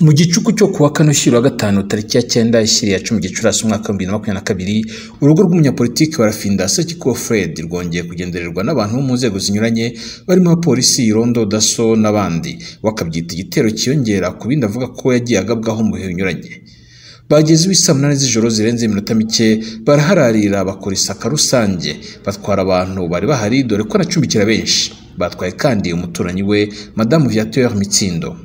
Mu gicuku cyo kuwa kane ushyira wa gatanu tariki ya 9 ishyiriya 10 Gicurasi umwaka wa 2022, urugo rw'umunyapolitiki Barafinda Sekikubo Fred rwongeye kugendererwa n'abantu bo mu nzego zinyuranye barimo abapolisi, irondo, daso n'abandi, bakabyita igitero cyiyongera ku bindi avuga ko yagiye agabwaho mu bihe binyuranye. Bageze iwe saa 8 z'ijoro zirenze iminota mike, barahararira bakora isaka rusange, batwara abantu bari bahari dore ko anacumbikira benshi. Batwaye kandi umuturanyi we Madamu Viateur Mitsindo.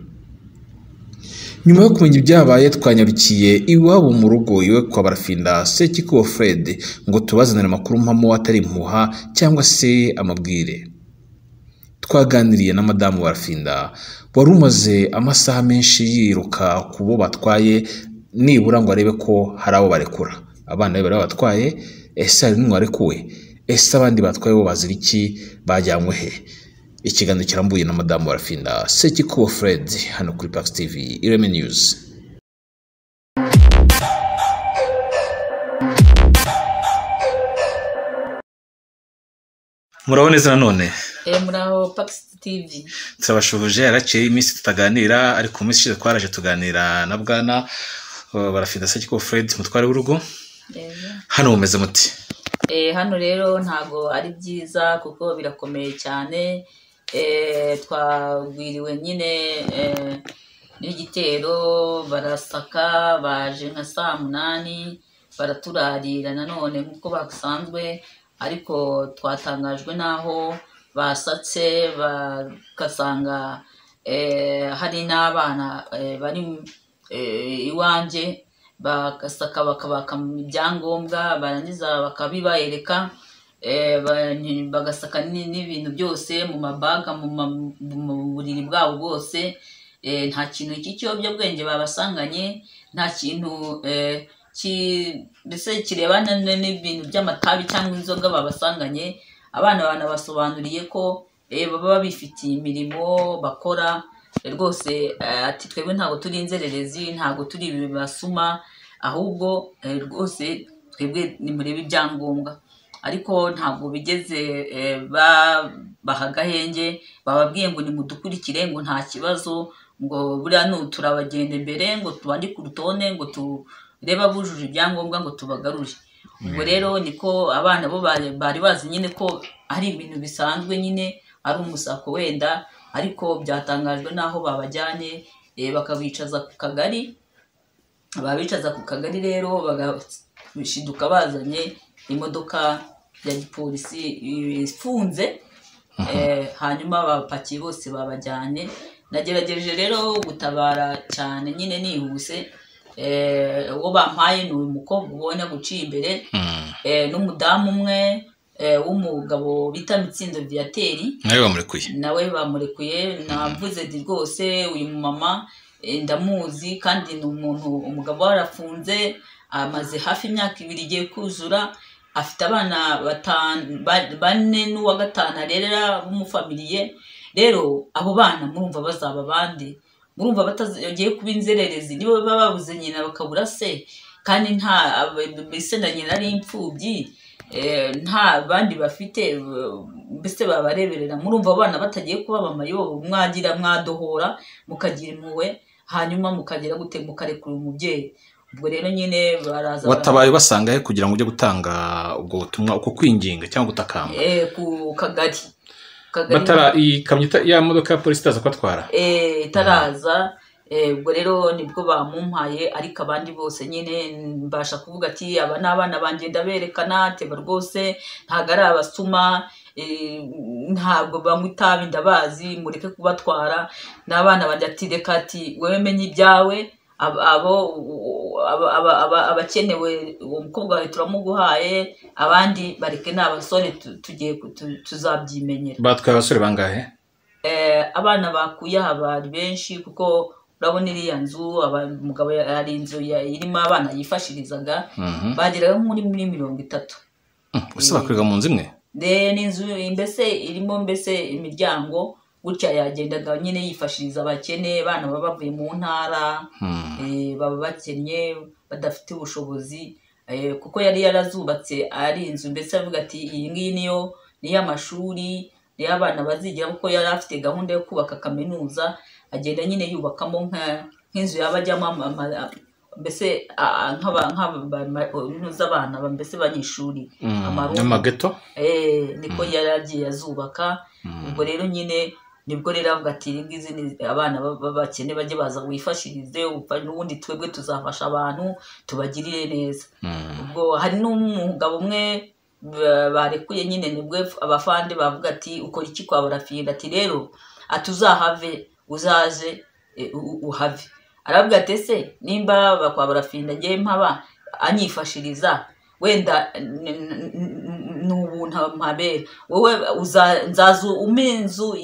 Nyuma yo kumenya ibyabaye twanyarukiye iwabo mu rugo iwe kwa Barafinda Sekikubo Fred ngo tubazanire amakuru mpamo atari impuha cyangwa se amabwire. Twaganiriye na Madamu Barafinda wari umaze amasaha menshi yiruka ku bo batwaye nibura ngo arebe ko hari abo barekura. Abana be bari babatwaye, ese hari n'umwe warekuwe? Ese abandi batwaye bo bazira iki? Bajyanywe he? Ikiganiro kirambuye na Madamu Barafinda Sekikubo Fred hano kuri Pax TV Ireme News. Muraho neza nanone? Muraho Pax TV. Turabashuhuje, yaraciye iminsi tutaganira, ariko mu minsi ishize twaraje tuganira na Bwana Barafinda Sekikubo Fred mutware w'urugo. Hano mumeze muti? Hano rero ntago ari byiza kuko birakomeye cyane. Twagwiriwe nyine n'igitero, barasaka, baje nka saa 8 baraturarira nanone nk'uko basanzwe, ariko twatangajwe n'aho basatse bagasanga hari n'abana bari iwanjye, bagasaka bakabaka ibyangombwa, barangiza bakabibayereka, bagasaka n'ibintu byose mu mabaga, mu buriri bwabo bwose. Nta kintu cy'ikiyobyabwenge babasanganye, nta kintu mbese kirebana n'ibintu by'amatabi cyangwa inzoga babasanganye. Abana banabasobanuriye ko baba bifitiye imirimo bakora rwose, ati twebwe ntabwo turi inzererezi, ntabwo turi ibibasuma, ahubwo rwose twebwe nimurebe ibyangombwa. Ariko ntabwo bigeze babaha agahenge, bababwiye ngo nimudukurikire, ngo nta kibazo, ngo buriya turabagenda imbere, ngo tubandike urutonde, ngo turebe abujuje ibyangombwa ngo tubagarure. Ubwo rero niko abana bo bari bazi nyine ko ari ibintu bisanzwe nyine, ari umusako wenda, ariko byatangajwe n'aho babajyanye bakabicaza ku kagari. Babicaza ku kagari rero bagashiduka bazanye imodoka ya gipolisi ifunze, hanyuma bapakiye bose babajyanye. Nagerageje rero gutabara cyane nyine nihuse. Uwo bampaye ni uyu mukobwa ubona guciye imbere, n'umudamu umwe w'umugabo bita Mitsindo Viateur, nawe bamurekuye. Navuze nti rwose uyu mama ndamuzi, kandi ni umuntu umugabo warafunze, amaze hafi imyaka 2 igiye kuzura, afite abana 4 n'uwa 5 arerera b'umufamiliye. Rero abo bana murumva bazaba abandi, murumva batagiye kuba inzererezi, nibo baba babuze nyina bakabura se, kandi nta mbese na nyina ari imfubyi, nta bandi bafite mbese babareberera. Murumva abana batagiye kuba bamayobo, mwagira mwadohora mukagira impuhwe, hanyuma mukagera gute mukarekura umubyeyi. Ubwo rero nyine baraza. Watabaye basanga he kugira ngo ujye gutanga ubwo butumwa, uko kwinginga cyangwa gutakamba? Ku kagari. Batara ikamyo ya modoka ya polisi itaza kubatwara? Itaraza. Ubwo rero nibwo bamumpaye, ariko abandi bose nyine mbasha kuvuga ati aba n'abana banjye ndaberekana, teba rwose ntago ari abasuma, ntabwo banywa itabi ndabazi, mureke kubatwara. N'abana banjye ati reka, ati wewe menye ibyawe, abo abakenewe uwo mukobwa wawe turamuguhaye, abandi bareke ni abasore, tugiye tuzabyimenyera. Batwaye abasore bangahe? Abana bakuye aha bari benshi, kuko urabona iriya nzu umugabo ari inzu irimo abana yifashirizaga, bageraga muri 30. Ese bakwiga mu nzu imwe? N'inzu mbese irimo mbese imiryango gutya, yagendaga nyine yifashiriza abakene, abana baba bavuye mu ntara, baba bakennye badafite ubushobozi, kuko yari yarazubatse ari inzu mbese avuga ati iyi ngiyi niyo ni y'amashuri, niyo abana bazigira, kuko yari afite gahunda yo kubaka kaminuza. Agenda nyine yubakamo nk'inzu yaba ajyamo, mbese nk'abana, mbese abanyeshuri, amaroom. Amageto. Niko yari agiye azubaka. Ubwo rero nyine nibwo rero avuga ati: "Izi ngizi ni abana b'abakene, bajye baza wifashirize, n'ubundi twebwe tuzafasha abantu, tubagirire neza." Ubwo hari n'umugabo umwe barekuye nyine, nibwo abafande bavuga ati: "Ukora iki kwa Barafinda?" Ati: "Rero," ati, "uzahave, uzaze uhave." Aravuga ati: "Ese nimba kwa Barafinda ngewe mpaba anyifashiriza, wenda ni ubuntu mpabera, wowe nzaza umpe inzu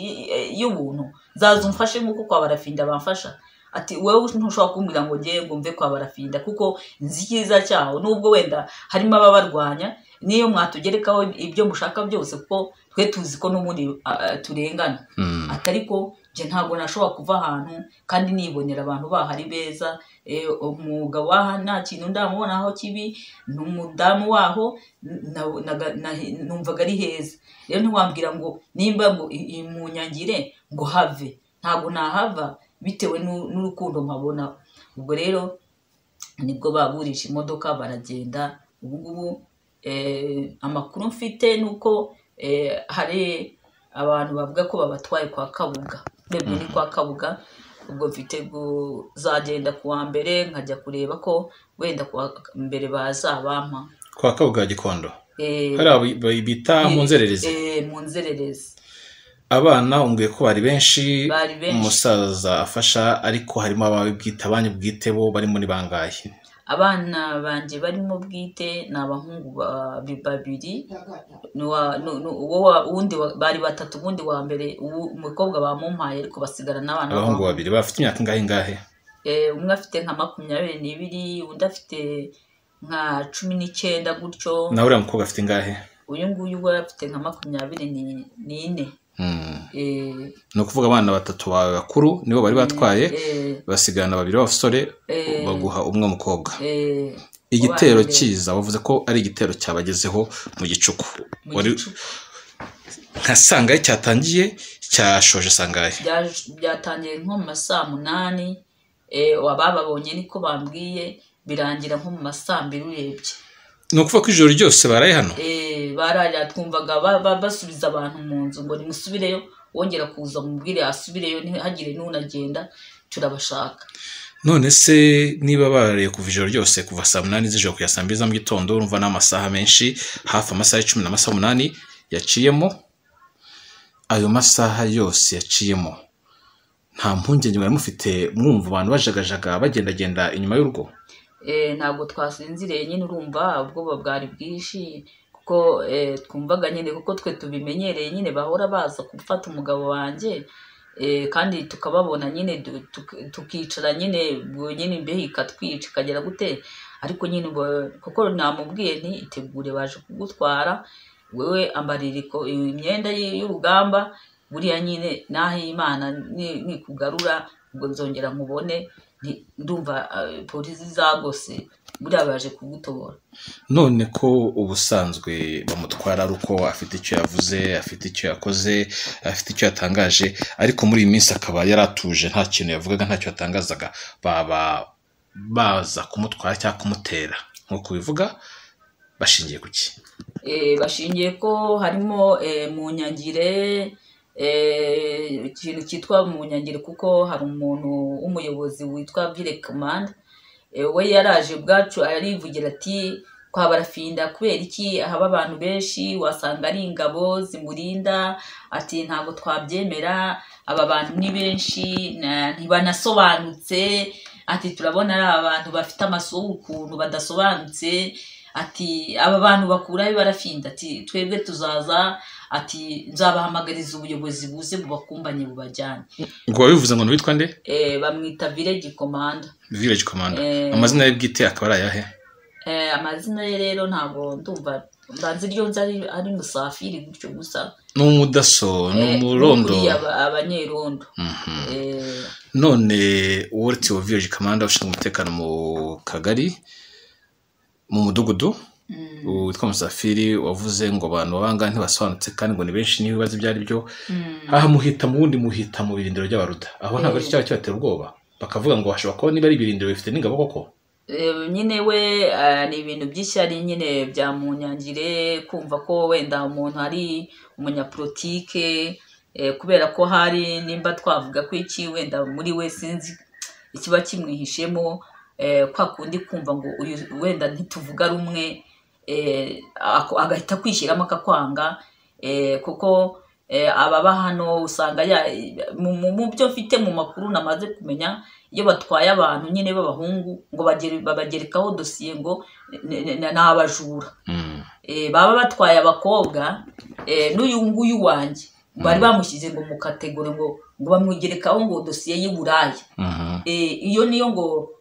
y'ubuntu, nzaza umfashe nk'uko kwa Barafinda bamfasha?" Ati: "Wowe ntushobora kumbwira ngo ngewe ngo mve kwa Barafinda, kuko nzi icyiza cyaho, nubwo wenda harimo ababarwanya, niyo mwatugerekaho ibyo mushaka byose, kuko twe tuzi ko n'ubundi turengana." Ati: "Ariko njye ntabwo nashobora kuva ahantu kandi nibonera abantu baho ari beza. Umugabo waha nta kintu ndamubonaho kibi, n'umudamu waho numvaga ari heza. Rero ntiwambwira ngo nimba ngo munyangire ngo have, ntabwo nahava bitewe n'urukundo mpabona." Ubwo rero nibwo baburisha imodoka baragenda. Ubu ngubu amakuru mfite ni uko hari abantu bavuga ko babatwaye kwa Kabuga, urebye ni kwa Kabuga. Ubwo mfite kuzagenda ku wa mbere nkajya kureba ko wenda ku wa mbere bazabampa. Kwa Kabuga, Gikondo? Hariya bita mu Nzererezi? Mu Nzererezi. Abana umbwiye ko bari benshi. Bari benshi. Umusaza afasha, ariko harimo abawe bwite, abanyu bwite bo barimo ni bangahe? Abana banjye barimo bwite ni abahungu babiri. Uwundi bari batatu, ubundi wa mbere umukobwa bamumpaye, ariko basigara n'abana Abahungu b'abahungu. babiri bafite imyaka ingahe ingahe? Umwe afite nka 22, undi afite nka 19 gutyo. Nawe uriya mukobwa afite ingahe? Uyu nguyu we afite nka 24. Ni ukuvuga abana batatu bawe bakuru nibo bari batwaye, basigarana babiri b'abasore, baguha umwe mukobwa. Igitero Abana. kiza, wavuze ko ari igitero cyabagezeho mu gicuku. Mu Wari gicuku. nka sangahe cyatangiye, cyashoje sangahe? Byatangiye nko mu ma saa 8, abababonye niko bambwiye, birangira nko mu ma saa 2 urebye. Ni ukuvuga ko ijoro ryose baraye hano? Bararira, twumvaga basubiza abantu mu nzu ngo nimusubireyo, wongera kuza mubwire asubireyo, ntihagire n'unagenda, turabashaka. None se niba barariye kuva ijoro ryose, kuva saa 8 z'ijoro kugeza saa 2 za mu gitondo, urumva ni amasaha menshi, hafi amasaha 10 n'amasaha 8 yaciyemo. Ayo masaha yose yaciyemo, nta mpungenge mwari mufite mwumva abantu bajagajaga, bagendagenda inyuma y'urugo? Ntabwo twasinziriye nyine, urumva ubwoba bwari bwinshi, kuko twumvaga nyine, kuko twe tubimenyereye nyine, bahora baza gufata umugabo wanjye, kandi tukababona nyine, tukicara nyine, ubwo nyine imbeho ikatwica ikagera gute. Ariko nyine kuko namubwiye nti: "Itegure, baje kugutwara, wewe ambarira imyenda y'urugamba, buriya nyine naho Imana nikugarura ubwo nzongera nkubone." Ndumva polisi zagose, buriya baje kugutora. None ko ubusanzwe bamutwara ari uko afite icyo yavuze, afite icyo yakoze, afite icyo yatangaje, ariko muri iyi minsi akaba yaratuje, nta kintu yavugaga, ntacyo yatangazaga, baba baza kumutwara cyangwa kumutera nk'uko bivuga bashingiye ku ki? Bashingiye ko harimo mu nyangire, ikintu cyitwa mu nyangire, kuko hari umuntu w'umuyobozi witwa Vile Command. We yaraje ubwacu arivugira ati: "Kwa Barafinda kubera iki haba abantu benshi? Wasanga ari ingabo zimurinda." Ati: "Ntabwo twabyemera, aba bantu ni benshi, ntibanasobanutse." Ati: "Turabona ari abantu bafite amasura ukuntu badasobanutse." Ati: "Aba bantu bakuraho Barafinda." Ati: "Twebwe tuzaza," ati: "nzabahamagariza ubuyobozi buze bubakumbanye, bubajyane." Ngo wabivuze ngo witwa nde? Bamwita Village Commander. Village Commander. Amazina ye bwite akaba ari ayahe? Amazina ye rero ntabwo ndumva, mbanza iryo nzi ari Musafiri gutyo gusa. Ni umudaso, ni umurondo? N'ukuriye abanyerondo. None uretse uwo Village Commander ushinzwe umutekano mu kagari, mu mudugudu Witwa Musafiri wavuze ngo abantu babanga ntibasobanutse kandi ngo ni benshi n'ibibazo ibyo ari byo. Aha muhita mu wundi muhita mu birindiro by'abaruda, aho ntabwo ari cyo cyaba kibatera ubwoba, bakavuga ngo hashobora kuba niba ari ibirindiro bifite n'ingabo koko. Nyine we ni ibintu by'ishyari nyine bya munyangire, kumva ko wenda umuntu ari umunyapolitike, kubera ko hari nimba twavuga ko iki wenda muri we sinzi ikiba kimwihishemo, kwa kundi kumva ngo uyu wenda ntituvuga rumwe, agahita kwishyiramo akakwanga, kuko ababa hano usanga mu byo mfite mu makuru namaze kumenya, iyo batwaye abantu nyine b'abahungu ngo babagerekaho dosiye ngo ni abajura. Baba batwaye abakobwa, n'uyu nguyu wanjye bari bamushyize ngo mu kategori ngo bamwigerekaho ngo dosiye y'uburaya. Iyo niyo ngo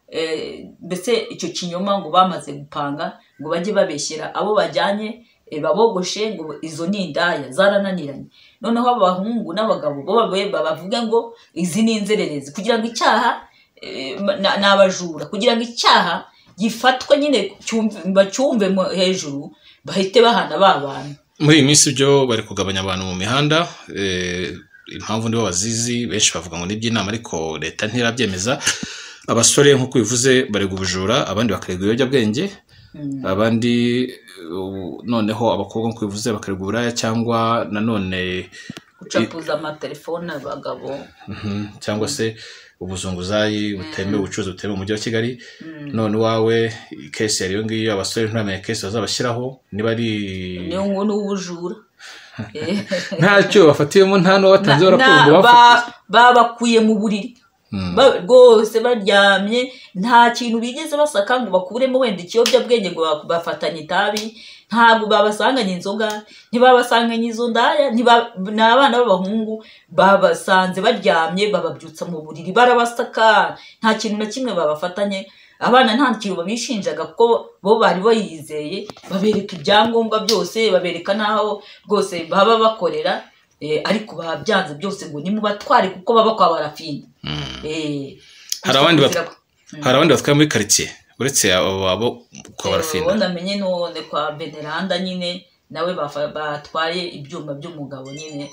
mbese icyo kinyoma ngo bamaze gupanga ngo bajye babeshyera abo bajyanye, babogoshe ngo izo ni indaya zarananiranye. Noneho abahungu n'abagabo bo babavuga ngo izi ni inzererezi, kugira ngo icyaha ni abajura, kugira ngo icyaha gifatwe nyine bacyumve hejuru bahite bahana ba bantu. Muri iyi minsi byo bari kugabanya abantu mu mihanda, impamvu nibo bazizi, benshi bavuga ngo n'iby'inama ariko leta ntirabyemeza. Abasore nk'uko bivuze barega ubujura, abandi bakarega ibiyobyabwenge, abandi noneho abakobwa nk'uko bivuze bakarega uburaya cyangwa nanone gucapuza amatelefone abagabo, cyangwa se ubuzunguzayi butemewe, ubucuruzi butemewe mu mujyi wa Kigali. None iwawe kesi yari iyo ngiyo, abasore ntibamenye kesi bazabashyiraho niba ari n'ubujura ntacyo bafatiyemo, nta n'uwo batanze raporo ngo babakuye mu buriri rwose baryamye, nta kintu bigeze basaka ngo bakuremo wenda ikiyobyabwenge ngo bafatanye itabi, ntabwo babasanganye inzoga, ntibabasanganye izo ndaya, ni abana b'abahungu babasanze baryamye, bababyutsa mu buriri barabasaka, nta kintu na kimwe babafatanye. Abana nta kintu babishinjaga kuko bo bari bayizeye, babereka ibyangombwa byose, babereka n'aho rwose baba bakorera, ariko babyanze byose ngo nimubatware kuko baba kwa Barafinda. Hari abandi batwaye muri quartier uretse abo kwa Barafinda? Uwo namenye none kwa Veneranda nyine nawe batwaye ibyuma by'umugabo nyine.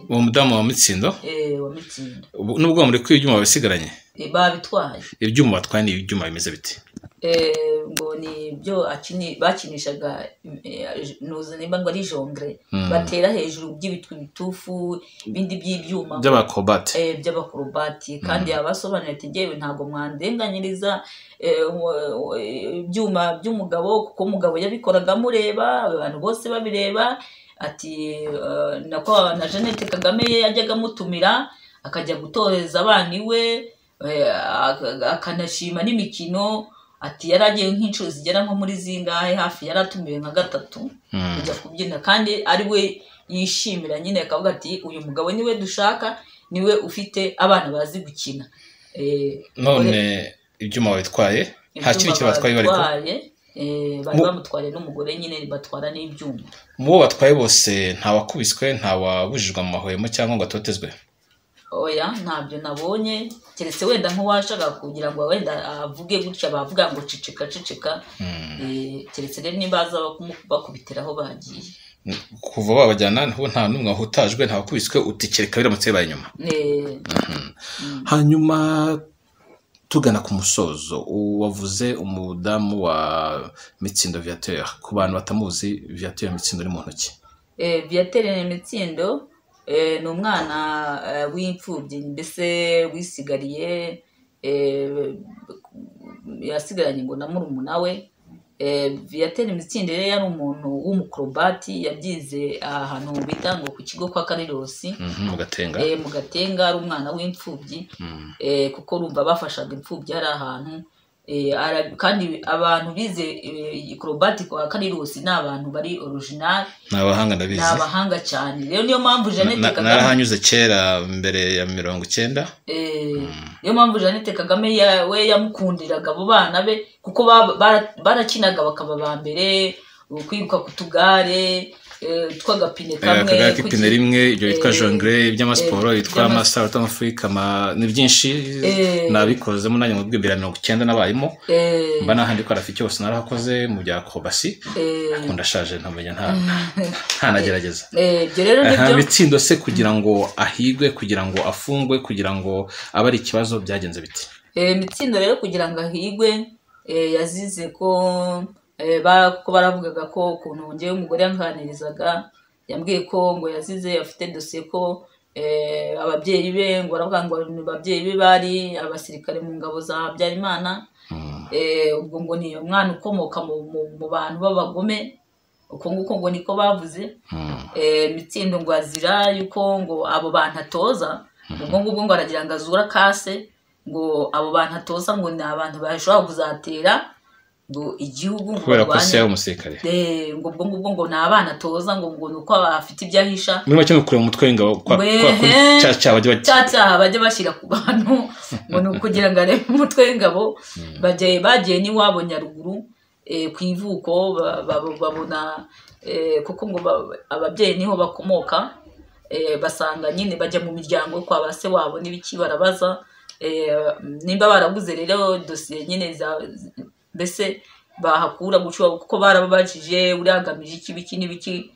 Uwo mudamu wa Mitsindo? Wa Mitsindo. Nubwo muri ko ibyuma babisigaranye? Babitwaye. Ibyuma batwaye ni ibyuma bimeze bite? Ngo ni byo bakinishaga nuza nimba ngo ari jongre, batera hejuru by'ibitwi bitufu ibindi by'ibyuma by'abakrobati, by'abakrobati. Kandi abasobanuriye ati ngewe ntago mwandenganyiriza ibyuma by'umugabo kuko umugabo yabikoraga mureba, abantu bose babireba. Ati nako na Jeannette Kagame yajyaga amutumira akajya gutoreza abana iwe, akanashima n'imikino. Ati yaragiye nk'inshuro zigera nko muri zingahe hafi, yaratumiwe nka 3 kujya kubyina, kandi ari we yishimira nyine akavuga ati uyu mugabo niwe dushaka, niwe ufite abana bazi gukina. None ibyuma babitwaye nta kindi kintu batwaye, bariko bari bamutware n'umugore nyine batwara n'ibyuma. Mu bo batwaye bose nta wakubiswe, nta wabujijwe mu mahwemo cyangwa ngo atotezwe? Oya, ntabyo nabonye, keretse wenda nk'uwashaka kugira ngo wenda avuge gutya bavuga ngo ceceka ceceka, keretse rero niba baza bakubitiraho bagiye kuva babajyana nta n'umwe wahutajwe, nta wakubiswe, utikereka biramutse bibaye nyuma. Hanyuma tugana ku musozo, wavuze umudamu wa Mitsindo Viateur, ku bantu batamuzi Viateur Mitsindo ni muntu ki? Viateur Mitsindo ni umwana w'imfubyi, mbese wisigariye, yasigaranye ngo na murumuna we. Viateur Mitsindo rero yari umuntu w'umukrobati, yabyize ahantu bita ngo ku kigo kwa Karirosi mu Gatenga, mu Gatenga, ari umwana w'imfubyi, kuko urumva bafashaga imfubyi ari ahantu, kandi abantu bize ikrobati kwa Karirosi ni abantu bari original, ni abahanga, ndabizi, ni abahanga cyane. Rero niyo mpamvu Jeannette Kagame narahanyuze kera mbere ya 90, niyo mpamvu Jeannette Kagame we yamukundiraga abo bana be, kuko barakinaga bakaba ba mbere, kwiruka ku tugare, tw'agapine kamwe, Akagare k'ipine rimwe, ibyo bitwa jongle, iby'amasiporo bitwa amasaro, ni byinshi nabikozemo nanjye mu 1990 nabayemo, mba n'ahandi ko arafite cyose narahakoze mu bya acrobatie, ariko ndashaje ntamenya ntanagerageza. Ibyo rero nibyo. Mitsindo se kugira ngo ahigwe, kugira ngo afungwe, kugira ngo abe ari ikibazo, byagenze biti? Mitsindo rero kugira ngo ahigwe, yazize ko baravugaga ko ukuntu ngewe umugore yanganirizaga, yambwiye ko ngo yazize afite dosiye ko ababyeyi be, ngo baravuga ngo ababyeyi be bari abasirikare mu ngabo za Habyarimana. Ubwo ngo ni umwana ukomoka mu bantu b'abagome, uko nguko ngo niko bavuze. Mitsindo ngo azira yuko ngo abo bantu atoza, ubwo ngubwo ngo aragira ngo azura kase, ngo abo bantu atoza ngo ni abantu bashobora kuzatera ngo igihugu, ngo kubera ko se yari umusirikare, ngo ubwo ngubwo ngo ni abana atoza, ngo ngo nuko afite ibyo ahisha. Muri make kureba umutwe w'ingabo kwa cya bajya bashyira ku bantu, ngo ni ukugira ngo arebe umutwe w'ingabo. Bagiye n'iwabo Nyaruguru ku ivuko, babona kuko ngo ababyeyi niho bakomoka, basanga nyine bajya mu miryango kwa ba se wabo n'ibiki, barabaza nimba baraguze rero dosiye nyine mbese bahakura gutyo, kuko barababajije uriya agamije iki biki n'ibiki.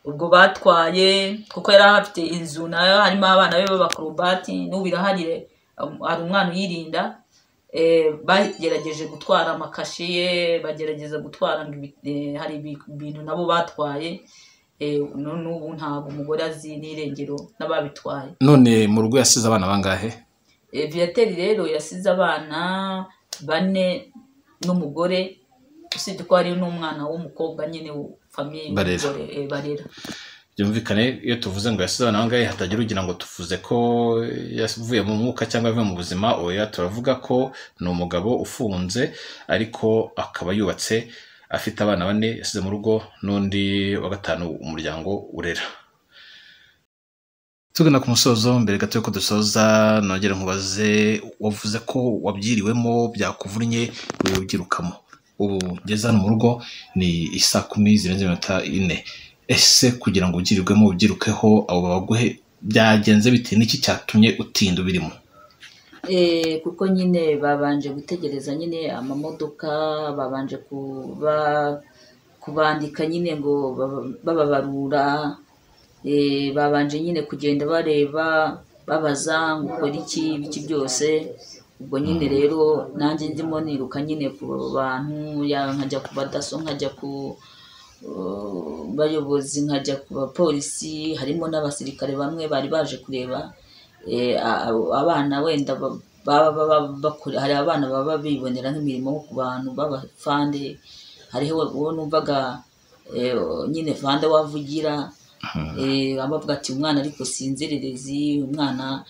Ubwo batwaye kuko yari afite inzu nayo harimo abana be b'abakorobati, n'ubu irahari, hari umwana uyirinda. Bagerageje gutwara amakashi ye, bagerageza gutwara hari ibintu nabo batwaye, n'ubu ntabwo umugore azi n'irengero n'ababitwaye. None mu rugo yasize abana bangahe? Viateur rero yasize abana 4 n'umugore, usibye ko hari n'umwana w'umukobwa nyine famille barera. Byumvikane iyo tuvuze ngo yasize abana bangahe, hatagira ugira ngo tuvuze ko yavuye mu mwuka cyangwa yavuye mu buzima. Oya, turavuga ko ni umugabo ufunze ariko akaba yubatse, afite abana 4 yasize mu rugo n'undi wa 5 umuryango urera. Tugana ku musozo, mbere gato yuko dusoza nongere nkubaze, wavuze ko wabyiriwemo byakuvunnye wibyirukamo, ubu ugeze hano mu rugo ni isaa 10 zirenze iminota 4, ese kugira ngo ugirirwemo ubyirukeho abo baguhe byagenze bite? Niki cyatumye utinda ubirimo? Kuko nyine babanje gutegereza nyine amamodoka, babanje kubandika nyine ngo bababarura, babanje nyine kugenda bareba babaza ngo ukora iki ibiki byose. Ubwo nyine rero nanjye ndimo niruka nyine ku bantu, nkajya ku badaso, nkajya ku bayobozi, nkajya ku bapolisi, harimo n'abasirikare bamwe bari baje kureba abana wenda hari abana baba bibonera nk'imirimo ku bantu b'abafande, hariho uwo numvaga nyine fande wavugira, abavuga ati umwana ariko sinzererezi, umwana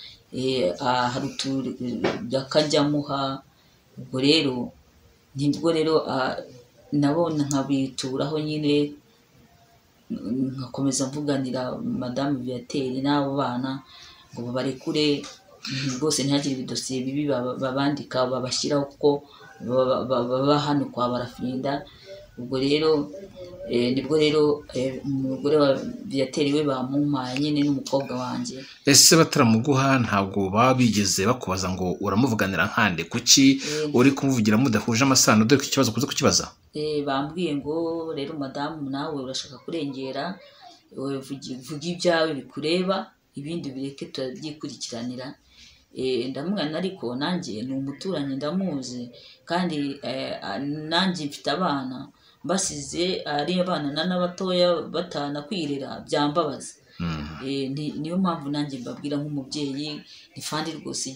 hari utu amuha. Ubwo rero nibwo rero nabo nkabituraho nyine, nkakomeza mvuganira Madame Viateur n'abo bana ngo babarekure rwose, ntihagire ibidosiye bibi babandika babashyiraho, kuko baba hano kwa Barafinda. Ubwo rero nibwo rero umugore wa Viateur we bamumpaye nyine n'umukobwa wanjye. Ese bataramuguha ntabwo baba bigeze bakubaza ngo uramuvuganira nkande, kuki uri kumuvugira mudahuje amasano? Dore ko ikibazo kuza kukibaza. Bambwiye ngo rero madamu nawe urashaka kurengera, vuga ibyawe bikureba, ibindi bireke turabyikurikiranira. Ndamubwira ariko nanjye ni umuturanyi ndamuzi, kandi nanjye mfite abana, basize ari abana n'abatoya batanakwirera byambabaza. Niyo mpamvu nanjye mbabwira nk'umubyeyi, ni fandi rwose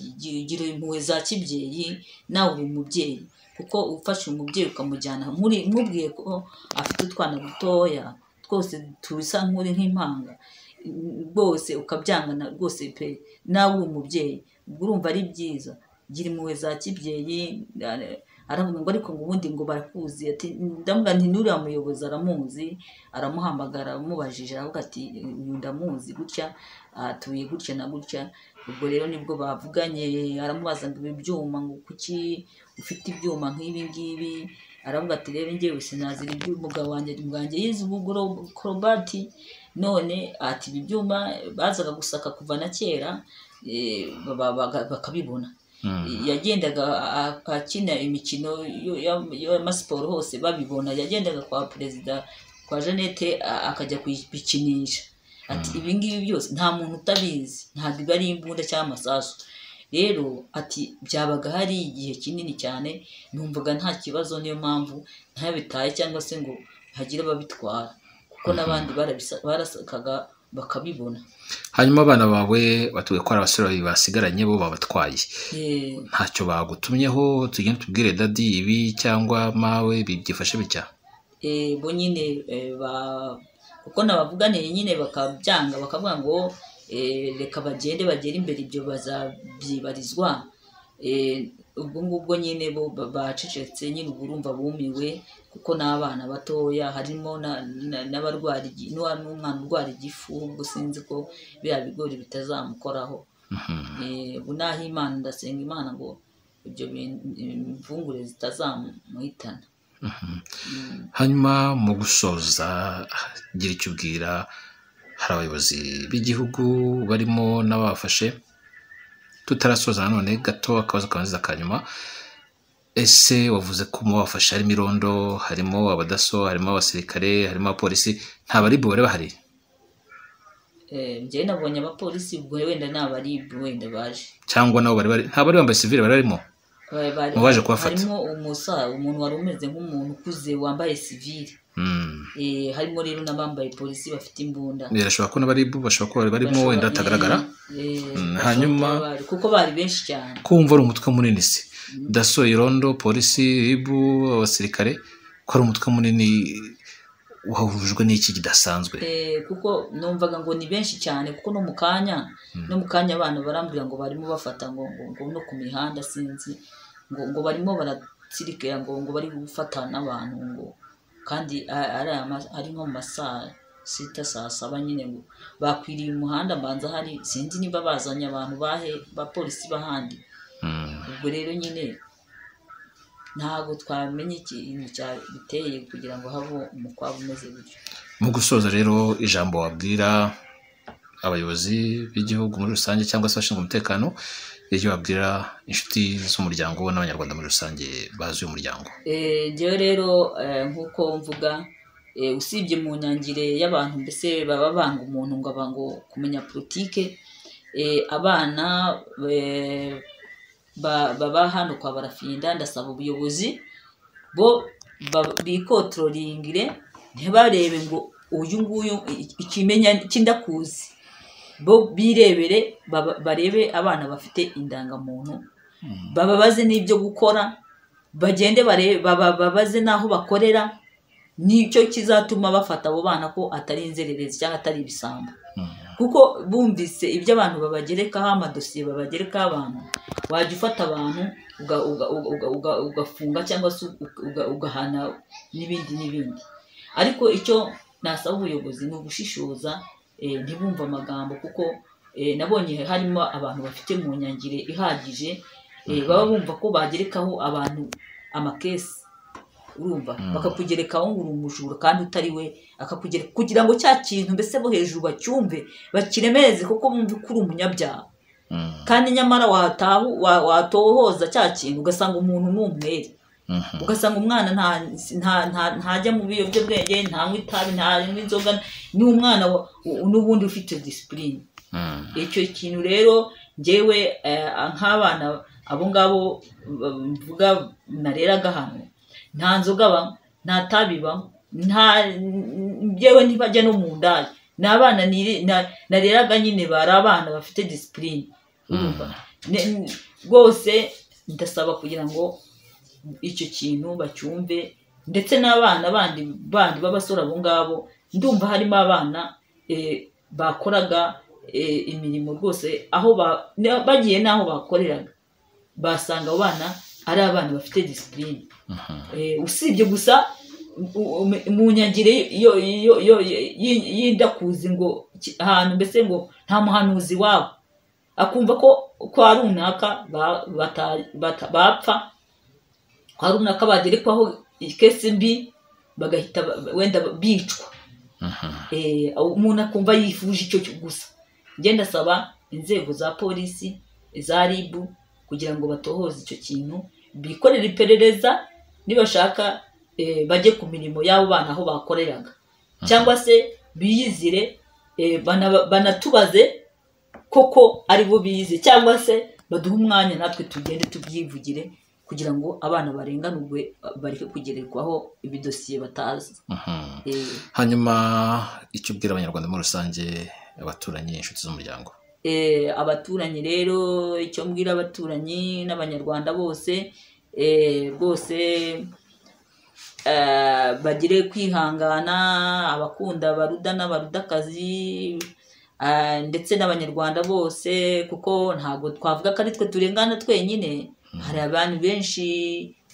gira impuhwe za kibyeyi, nawe uri umubyeyi, kuko ufashe umubyeyi ukamujyana mubwiye ko afite utwana dutoya twose tusa nk'uri nk'impanga rwose, ukabyangana rwose pe, nawe uri umubyeyi, ubwo urumva ari byiza, gira impuhwe za kibyeyi. Aravuga ngo ariko ngo ubundi ngo barakuzi, ati ndamubwira nti n'uriya muyobozi aramuzi, aramuhamagara amubajije aravuga ati uyu ndamuzi gutya, atuye gutya na gutya. Ubwo rero nibwo bavuganye, aramubaza ngo ibi byuma, ngo kuki ufite ibyuma nk'ibi ngibi, Aravuga ati rero njyewe sinazira iby'umugabo wanjye, umugabo yize ubukorobati, none ati ibi byuma bazaga gusaka kuva na kera bakabibona. Yagendaga akina imikino y'amasiporo hose babibona, yagendaga kwa perezida kwa Jeannette akajya kubikinisha. Ati ibi ngibi byose nta muntu utabizi, ntabwo iba ari imbunda cyangwa amasasu. Rero ati byabaga hari igihe kinini cyane, numvaga nta kibazo, niyo mpamvu ntabitaye cyangwa se ngo hagire ababitwara, kuko n'abandi barasakaga bakabibona. Hanyuma abana bawe batubwiye ko hari abasore babiri basigaranye bo babatwaye, ntacyo bagutumyeho tugende tubwire dadi ibi cyangwa mawe byifashe bitya? Bo nyine kuko nabavuganiye nyine bakabyanga, bakavuga ngo reka bagende bagere imbere ibyo bazabyibarizwa. Ubwo ngubwo nyine bo bacecetse nyine, ubwo urumva bumiwe, kuko n'abana batoya harimo n'abarwara n'umwana urwara igifu, ubwo sinzi ko biriya bigori bitazamukoraho. Ubu naho Imana, ndasenga Imana ngo ibyo imvungure zitazamuhitana. Hanyuma mu gusoza, gira icyo ubwira hari abayobozi b'igihugu barimo n'ababafashe. Tutarasoza nanone gato akabazo kabanza kanyuma, ese wavuze ko mu babafashe harimo irondo, harimo abadaso, harimo abasirikare, harimo abapolisi, nta baribu bari bahari? Njyewe nabonye abapolisi, ubwo wenda ni abaribu wenda baje, cyangwa nabo bari nta bari bambaye sivile bari barimo mu baje kubafata? Harimo umuntu wari umeze nk'umuntu ukuze wambaye sivile. Harimo rero n'abambaye polisi bafite imbunda. Birashoboka ko n'abaribu bashobora kuba barimo wenda batagaragara. Hanyuma kuko bari benshi cyane, kumva ari umutwe munini se, daso, irondo, polisi, ribu, abasirikare, ko ari umutwe munini wahujwe n'iki kidasanzwe? Kuko numvaga ngo ni benshi cyane, kuko no mu kanya abana barambwira ngo barimo bafata ngo no ku mihanda, sinzi ngo barimo baratsirikira ngo bari gufata n'abantu, ngo kandi ari nko mu masaa 6 saa 7 nyine, ngo bakwiriye umuhanda mbanza hari, sinzi niba bazanye abantu bahe bapolisi bahandi. Ubwo rero nyine ntabwo twamenye ikintu cyabiteye kugira ngo habe umukwabu umeze gutyo. Mu gusoza rero, ijambo wabwira abayobozi b'igihugu muri rusange cyangwa se abashinzwe umutekano, iryo wabwira inshuti z'umuryango n'abanyarwanda muri rusange bazi uyu muryango? Njyewe rero nk'uko mvuga, usibye mu nyangire y'abantu mbese baba banga umuntu ngo abango kumenya politike, abana baba hano kwa Barafinda, ndasaba ubuyobozi bo bikotroringire, ntibarebe ngo uyu nguyu ikimenya kindakuzi, bo birebere barebe abana bafite indangamuntu, bababaze n'ibyo gukora, bagende bababaze n'aho bakorera, nicyo kizatuma bafata abo bana ko atari inzererezi cyangwa atari ibisambo. Kuko bumvise ibyo abantu babagerekaho, amadosiye babagerekaho abantu, wajya ufata abantu ugafunga cyangwa se ugahana n'ibindi n'ibindi. Ariko icyo nasaba ubuyobozi ni ugushishoza, ntibumve amagambo, kuko nabonye harimo abantu bafite mu nyangire ihagije, baba bumva ko bagerekaho abantu amakesi, urumva bakakugerekaho ngo uri umujura kandi utari we, akakugereka kugira ngo cya kintu mbese bo hejuru bacyumve bakiremereze, kuko bumve ko uri umunyabyaha. Kandi nyamara watohoza cya kintu ugasanga umuntu ni umwere, ugasanga umwana ntajya mu biyobyabwenge, ntanywa itabi, ntanywa inzoga, ni umwana n'ubundi ufite disipurine. Icyo kintu rero njyewe nk'abana abo ngabo mvuga nareraga hano, nta nzoga banywa, nta tabi banywa, njyewe ntibajya no mu ndaya, ni abana nareraga nyine, bari abana bafite disipurine. Rwose ndasaba kugira ngo icyo kintu bacyumve, ndetse n'abana bandi b'abasore abo ngabo, ndumva harimo abana bakoraga imirimo rwose, aho bagiye n'aho bakoreraga basanga abo bana ari abana bafite disipurine. Usibye gusa mu nyangire y'indakuzi ngo ahantu mbese ngo nta muhanuzi wabo, akumva ko kwa runaka bapfa, kwa runaka bagerekwaho case mbi, bagahita wenda bicwa. Umuntu akumva yifuje icyo gusa. Ngenda saba inzego za polisi, za RIB, kugira ngo batohoze icyo kintu, bikorere iperereza, nibashaka bajye ku mirimo y'abo bana aho bakoreraga, cyangwa se biyizire, banatubaze koko ari bo bize, cyangwa se baduhe umwanya natwe tugende tubyivugire, kugira ngo abana barenganurwe, bareke kugerekwaho ibidosiye batazi. Hanyuma icyo ubwira abanyarwanda muri rusange, abaturanyi, inshuti z'umuryango? Abaturanyi rero, icyo mbwira abaturanyi n'abanyarwanda bose, rwose bagire kwihangana, abakunda abaruda n'abarudakazi, ndetse n'abanyarwanda bose, kuko ntabwo twavuga ko ari twe turengana twenyine. Hari abantu benshi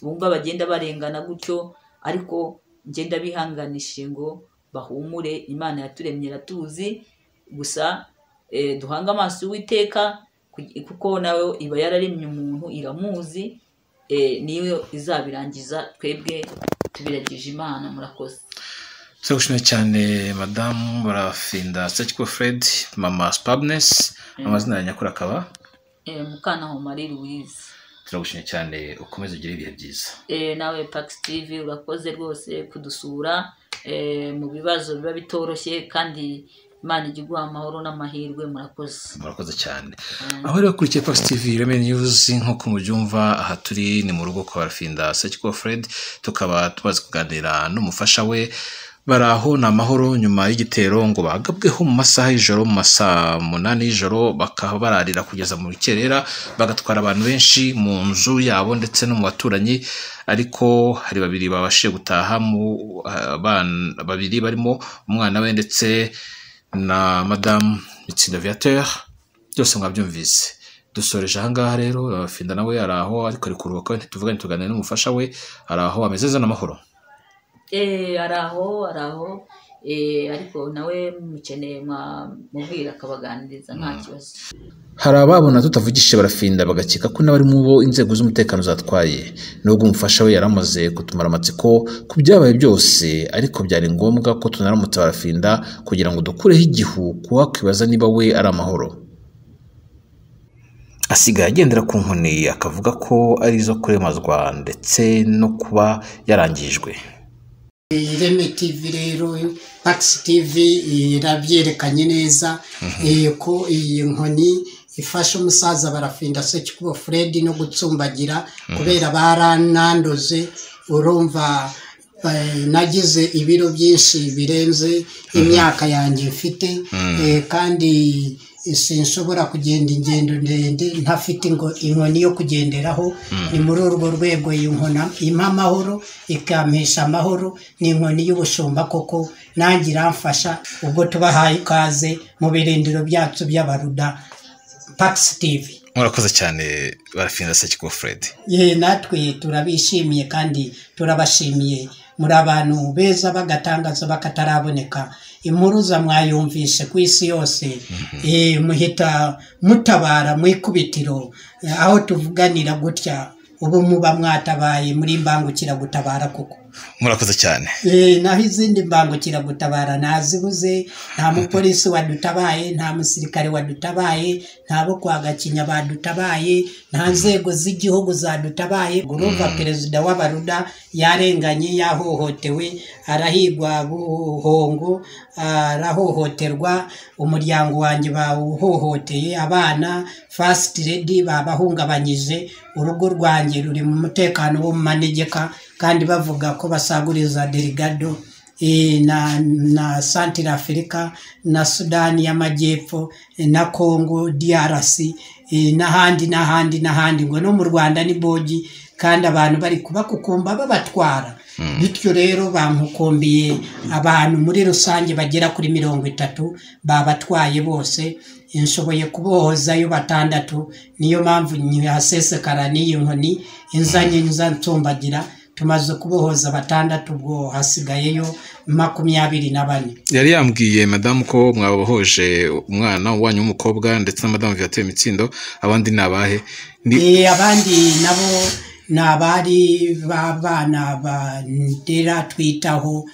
bumva bagenda barengana gutyo, ariko ngenda bihanganishije ngo bahumure, Imana yaturemye iratuzi, gusa duhanga amaso Uwiteka, kuko nawe iba yararemye umuntu iramuzi, niyo izabirangiza, twebwe tubiragije Imana. Murakoze. Turagushimiye cyane Madamu Barafinda Sekikubo Fred, Mama Spabness, amazina ya nyakuri akaba Mukantaho Marie Louise. Turagushimiye cyane, ukomeze ugire ibihe byiza. Nawe Pax TV urakoze rwose kudusura mu bibazo biba bitoroshye, kandi Imana ijye iguha amahoro n'amahirwe. Murakoze. Murakoze cyane. Aho rero bakurikiye Pax TV Ireme News, nk'uko mubyumva, aha turi ni mu rugo kwa Barafinda Sekikubo Fred, tukaba tumaze kuganira n'umufasha we. Baraho ni amahoro nyuma y'igitero ngo bagabweho mu masaha y'ijoro, mu masaha 8 y'ijoro, bakaba bararira kugeza mu rukerera, bagatwara abantu benshi mu nzu yabo ndetse no mu baturanyi, ariko hari babiri babashije gutaha, mu abana babiri barimo umwana we ndetse na Madamu Mitsindo Viateur. Byose mwabyumvise. Dusoreje ahangaha rero. Barafinda nawe ari aho, ariko ari kuruhuka, ntituvugane, tuganira n'umufasha we, ari aho ameze neza n'amahoro. Ari aho, ariko nawe mukeneye mwamubwira akabaganiriza nta kibazo. Hari ababona tutavugishije Barafinda bagakeka ko n'abari mu bo inzego z'umutekano zatwaye, nubwo umufasha we yaramaze kutumara amatsiko ku byabaye byose, ariko byari ngombwa ko tunaramutse Barafinda kugira ngo dukureho igihu kuwakwibaza niba we ari amahoro. Asigaye agendera ku nkoni, akavuga ko ari izo kuremazwa ndetse no kuba yarangijwe. Ireme TV rero, Pax TV irabyerekanye neza ko iyi nkoni ifasha umusaza Barafinda Sekikubo Fred no gutsimbagira, kubera baranandoze. Urumva nagize ibiro byinshi birenze imyaka yanjye mfite, kandi sinshobora kugenda ingendo ndende ntafite ngo inkoni yo kugenderaho. Ni muri urwo rwego iyi nkoni impa amahoro, ikampesha amahoro. Ni inkoni y'ubushumba koko, nanjye iramfasha. Ubwo tubahaye ikaze mu birindiro byacu by'abaruda, Pax TV. Murakoze cyane Barafinda Sekikubo Fred. Ye, natwe turabishimiye kandi turabashimiye, muri abantu beza bagatangaza bakataraboneka. Impuruza mwayumvishe ku isi yose, muhita mutabara mu ikubitiro. Aho tuvuganira gutya ubu muba mwatabaye, muri imbangukiragutabara koko. Murakoze cyane. Naho izindi mbangukiragutabara ntazibuze. Nta mupolisi wadutabaye, nta musirikare wadutabaye, nta bo kwa Gakinya badutabaye, nta nzego z'igihugu zadutabaye. Urumva perezida w'abaruda yarenganye, yahohotewe, arahigwa buhongo, arahohoterwa, umuryango wanjye bawuhohoteye, abana first lady babahungabanyije, urugo rwanjye ruri mu mutekano wo mu manegeka, kandi bavuga ko basaguriza Delegado na Central Africa na Sudani y'Amajyepfo na Congo DRC, n'ahandi n'ahandi n'ahandi, ngo no mu Rwanda ni bogi, kandi abantu bari kubakukumba babatwara. Bityo rero bankukumbiye abantu muri rusange bagera kuri 30, babatwaye bose, nshoboye kubohozayo 6. Niyo mpamvu ntihasesekara n'iyi nkoni inzanye nza nsumbagira. Tumaze kubohoza 6, ubwo hasigayeyo 24. Yari yambwiye madamu ko mwabohoje umwana wanyu w'umukobwa ndetse na madamu Viateur Mitsindo, abandi ni abahe? Abandi nabo Ni abari b'abana bandera twitaho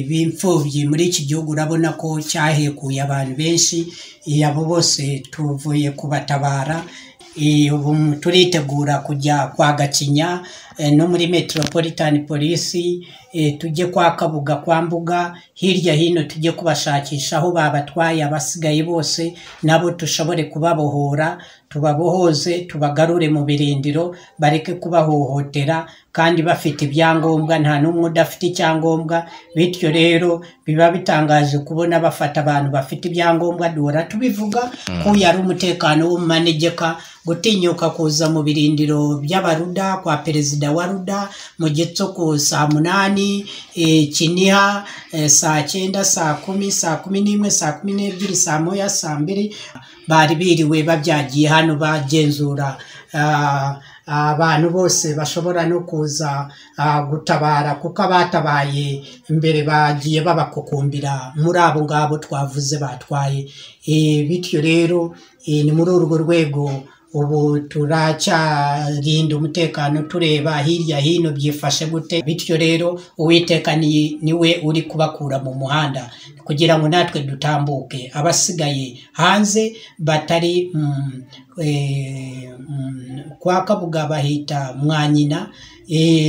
b'imfubyi muri iki gihugu. Urabona ko cyahekuye abantu benshi, abo bose tuvuye kubatabara. Ubu turitegura kujya kwa Gakinya no muri Metropolitan Police, tujye kwa Kabuga, kwa Mbuga, hirya hino, tujye kubashakisha aho babatwaye. Abasigaye bose nabo dushobore kubabohora, tubabohoze, tubagarure mu birindiro, bareke kubahohotera kandi bafite ibyangombwa, nta n'umwe udafite icyangombwa. Bityo rero biba bitangaje kubona bafata abantu bafite ibyangombwa. Duhora tubivuga ko uyu ari umutekano wo mu manegeka, gutinyuka kuza mu birindiro by'Abaruda kwa perezida wa Ruda mu gicuku saa 8, Kiniha saa 9, saa 10, saa 11, saa 12, saa 1, saa 2. Bari biriwe babyagiye hano bagenzura abantu bose bashobora no kuza gutabara, kuko abatabaye imbere bagiye babakukumbira muri abo ngabo twavuze batwaye. Bityo rero ni muri urwo rwego ubu turacyarinda umutekano, tureba hirya hino byifashe gute. Bityo rero Uwiteka niwe uri kubakura mu muhanda kugira ngo natwe dutambuke, abasigaye hanze batari kwa Kabuga bahita mwa nyina,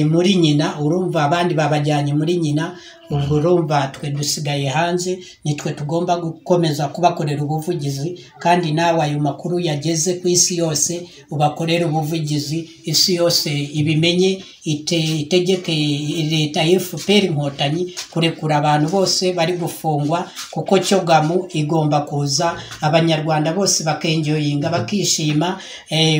muri nyina, urumva abandi babajyanye muri nyina. Ubwo urumva twe dusigaye hanze, nitwe tugomba gukomeza kubakorera ubuvugizi. Kandi nawe ayo makuru yageze ku isi yose, ubakorere ubuvugizi, isi yose ibimenye, itegeke leta ya FPR Inkotanyi kurekura abantu bose bari gufungwa, kuko CHOGM igomba kuza, Abanyarwanda bose bakenjoyinga, bakishima,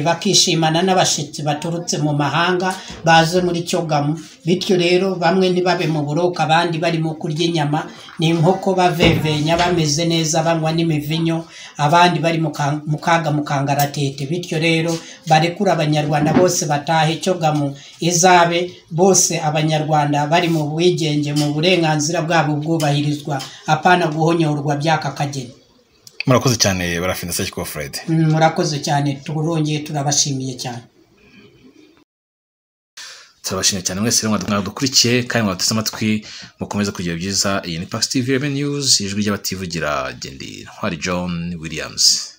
bakishimana n'abashitsi baturutse mu mahanga baze muri CHOGM. Bityo rero bamwe ntibabe mu buroko, abandi barimo kurya inyama n'inkoko, bavevenya bameze neza, banywa n'imivinyo, abandi bari mu kaga, mu kangaratete. Bityo rero barekura Abanyarwanda bose batahe, CHOGM izabe bose Abanyarwanda bari mu bwigenge, mu burenganzira bwabo bwubahirizwa, apana guhonyorwa by'aka kageni. Murakoze cyane, Barafinda Sekikubo Fred. Murakoze cyane, turongeye turabashimiye cyane. Turabashimiye cyane mwese rero mwadukurikiye kandi mwaduteze amatwi, mukomeze kugira byiza. Iyi ni Pax TV News, ijwi ry'abativugira. Gendi Ntwari John Williams.